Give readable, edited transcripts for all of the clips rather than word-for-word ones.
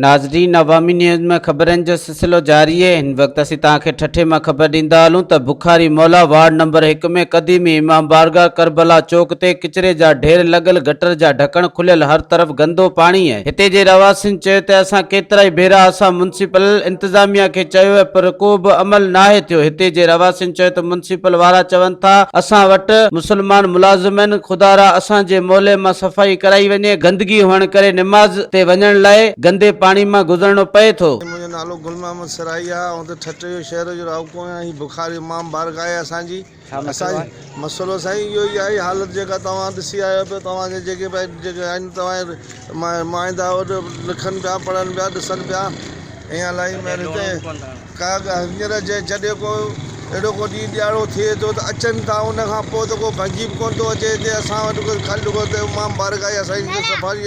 ناظرين عوامي نيوز ۾ خبرن جو سلسلو جاري اهي هن وقت اسين توهان کي ٺٽي مان خبر ڏيندا هلون ته بخاري مولا وارڊ نمبر هڪ ۾ قديمي امام بارگاهه ڪربلا چوڪ تي ڪچري جا ڍير لڳل گٽر جا ڍڪڻ کليل هر طرف گندو پاڻي اهي هتي جي رهواسين چيو ته اسان ڪيترائي ڀيرا اسان ميونسپل انتظاميا کي چيو اهي پر ڪو به عمل ناهي ٿيو هتي جي رهواسين چيو ته ميونسپل وارا چون ٿا اسان وٽ مسلمان ملازم آهن خدارا اسان جي محلي مان صفائي ڪرائي وڃي، گندگي هئڻ ڪري نماز تي وڃڻ لاء گندي پاڻي مان گذرڻو پئي ٿو. منهنجو نالو گل محمد سرائي آ آئون ته ٺٽي جو شهر جو رهاڪو آهيان هي بخاري امام بارگاهه آهي اسان جي اسان جي مسئلو سائين اهو ئي آهي حالت جيڪا توهان ڏسي آيا پيو توهان کي جيڪي ڀائي جيڪي آهن توهان نمائندا لکن پيا پڙهن پيا ڏسن پيا ائين الائي مهر هتي ڪا هينئر جڏهن ڪو اهڙو ڪو ڏينهن ڏهاڙو ٿئي ٿو ته اچن ٿا ان کان پوء ته ڪو ڀنگي به ڪونه ٿو اچي هتي اسان وٽ ڪو خالي رڳو هتي امام بارگاهه اسان جي صفائي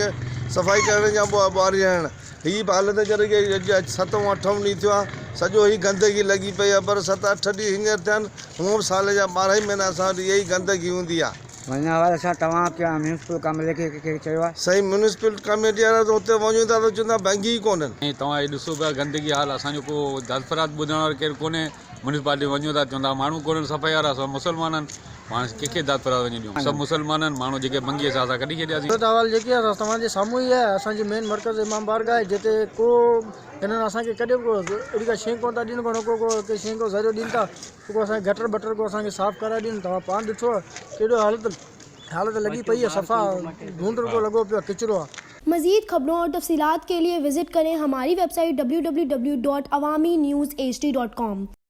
صفائي ڪرڻ جا ٻهاري هڻڻ هي به حالت جڏهن ڪي اڄ ستون اٺون ڏينهن ٿيو آهي سڄو هي گندگي لڳي پئي آهي پر ست اٺ ڏينهن هينئر ٿيا آهن هونء به سال جا ٻارهن ئي مهينا اسان وٽ اها ئي گندگي هوندي آهي. وڃڻ وارا سان توهان ڪيا ميونسپل ڪاميٽي کي کي چيو آهي. سائين ميونسپل ڪاميٽي وارا ته اتي وڃون ٿا ته چون ٿا ڀنگي ئي ڪونهن. ۽ توهان هي ڏسو پيا گندگي حال اسان جو ڪو دادفراد ٻڌڻ وارو ڪير ڪونهي ميونسپالٽي وڃون ٿا چون ٿا ماڻهو ڪونهن صفائي وارا سڀ مسلمان آهن پاڻ ڪنهن کي دادفراد وڃي ڏيون سڀ مسلمان آهن ماڻهو جيڪي ڀنگي سا اسان ڪڍي ڇڏياسين. صورت حال جيڪي آهي سا توهان جي سامهون ئي آهي اسان جي مين مرڪز امام بارگاهه آهي جتي ڪو هنن اسان کي ڪڏهن به ڪو اهڙي ڪا شيء ڪونه ٿا ڏين ڪو نه ڪو ڪو شيء ڪو ذريعو ڏين ٿا ڪو اسان کي گٽر بٽر ڪو اسان کي صاف ڪرائي ڏين توهان پاڻ ڏٺو آهي ڪيڏو حالت حالت لڳي پئي آهي صفا ڍونڍ رڳو لڳو پيو آهي ڪچرو آهي. مزيد خبرون اور تفصيلات کے لئے وزٽ ڪرين ھماري ويب سائيٽ www.awamiNewsHD.com.